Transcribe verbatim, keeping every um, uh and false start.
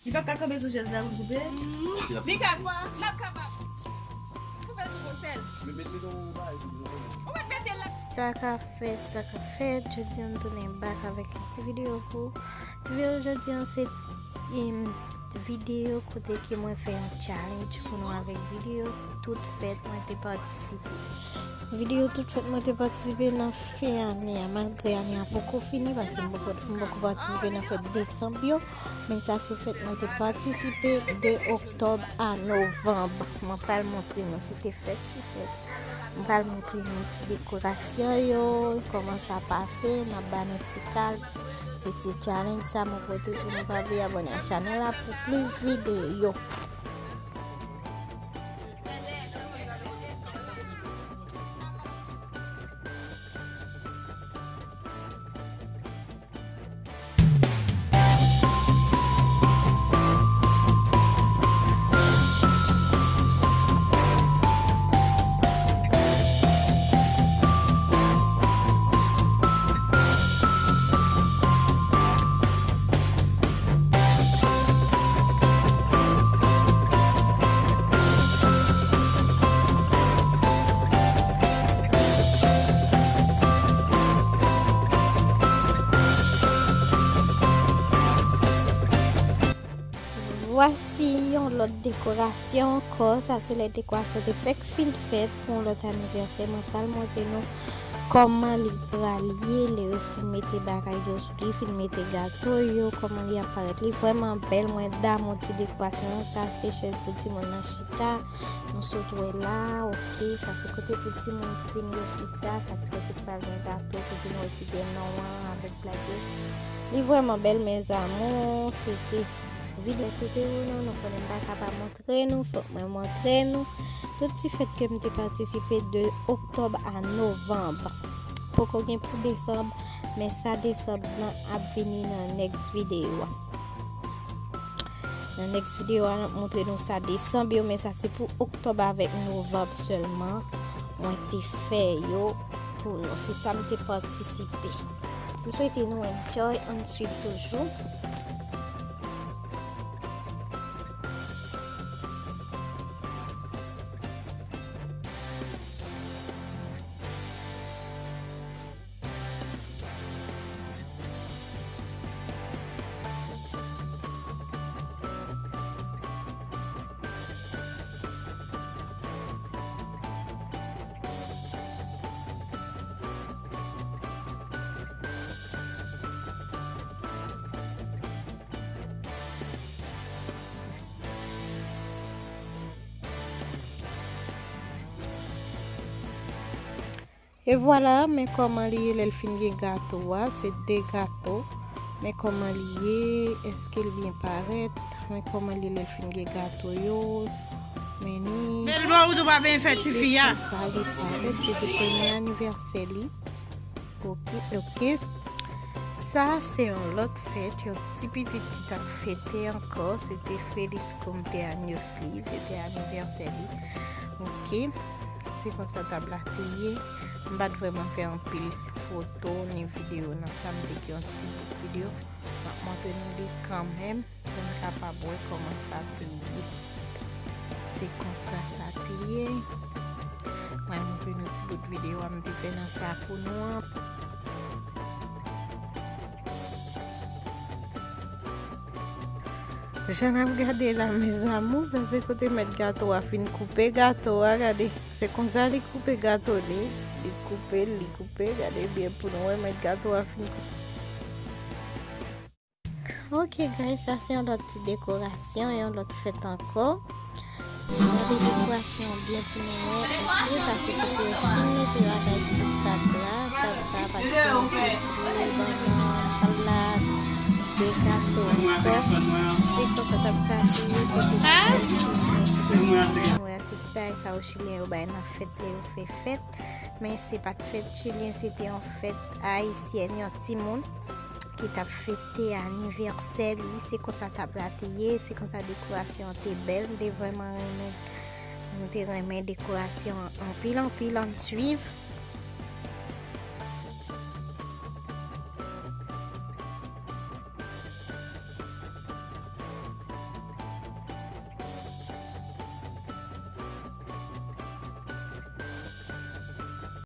Li pa ka kanpe sou chèz la pou l koupe. Li ka, n ap kapab. Pou fè l pou konsèl. Ou mèt mete yon bagay sou li. Ou mèt mete l la. Sa k ap fèt, sa k ap fèt, jodi a m tounen back avèk yon ti videyo pou ou. Ti videyo jodi a se, em, videyo kote ke mwen fè yon challenge pou nou avèk videyo tout fèt mwen te patisipe. Videyo tout fèt mwen te patisipe nan fen ane a, malgre ane a poko fini, paske m poko, m poko patisipe nan fèt desanm yo, men sa se fèt mwen te patisipe de oktòb a novanm. Mwen pral montre nou, se te fèt sou fèt. Mwen pral montre nou ti dekorasyon yo, kòman sa pase, m ap ba nou ti kal. Se ti challenge sa mwen pote pou nou. Pa bliye abòne a chanèl la pou plis videyo. Vwasi yon lòt dekorasyon ankò. Sa se lè dekorasyon te fèk fin fèt pou yon lòt anivèsè. Mwen pral montre nou kòman li pral ye lè yo fin mete bagay yo sou li, fin mete gato yo, kòman li ap parèt. Li vrèman bèl, mwen damou ti dekorasyon an. Sa se chèz pou timoun nan chita. Nou sot wè la, oke, sa se kote pou timoun ki vin yo chita, sa se kote ki pral gen gato, kote nou wè ki gen non an avèk blag yo. Li vrèman bèl, mes amours, se te videyo ki te pou nou, nou konnen m pa ka pa montre nou, fòk mwen montre nou. Tout ti fèt ke m te patisipe de oktòb a novanm. Poko gen pou desanm, men sa desanm nan ap vini nan next videyo a. Nan next videyo a, n ap montre nou sa desanm yo, men sa se pou oktòb avèk novanm sèlman. Mwen te fè yo pou nou. Se sa m te patisipe. M swete nou enjoy, ann swiv toujou. E vwala, men kòman li ye lè l fin gen gato a, se de gato. Men kòman li ye, èske l byen parèt? Men kòman li ye lè l fin gen gato yo? Men ni. Bèl bò, ou tou pa byen fè tifi a. Se konsa li parèt, se te premye anivèsè li. Oke, oke. Sa se yon lòt fèt, yon ti pitit ki t ap fete ankò. Se te feliz cumpleaños li, se te anivèsè li. Oke. Se konsa tab la te ye. M pa t vrèman fè anpil foto ni videyo nan sa, m te gen yon ti bout videyo. M ap montre nou li kanmenm pou n kapab wè kòman sa te ye. Se konsa sa te ye. Mwen montre nou ti bout videyo a m te fè nan sa pou nou an. Jan n ap gade la, mes amours, sa se kote mèt gato a fin koupe gato a, gade. Se konsa li koupe gato li. Li koupe l, li koupe. Gade byen pou nou wè mèt gato a fin koupe. Ok, guys, sa se yon lòt ti dekorasyon, yon lòt fèt ankò. Gade dekorasyon an byen pou nou wè. Ok, sa se kote yo fin mete bagay sou tab la. Tab sa pa t gen foto, bannann, salad, de gato ankò. Se konsa tab sa te ye, se te bagay chilyen ki te sou nou wè. Se ti bagay sa yo chilyen yo bay nan fèt lè yo fè fèt. Men se pa t fèt chilyen, se te yon fèt ayisyèn, yon timoun ki t ap fete anivèsè li. Se konsa tab la te ye, se konsa dekorasyon an te bèl. M te vrèman renmen, m te renmen dekorasyon an anpil, anpil. Ann swiv.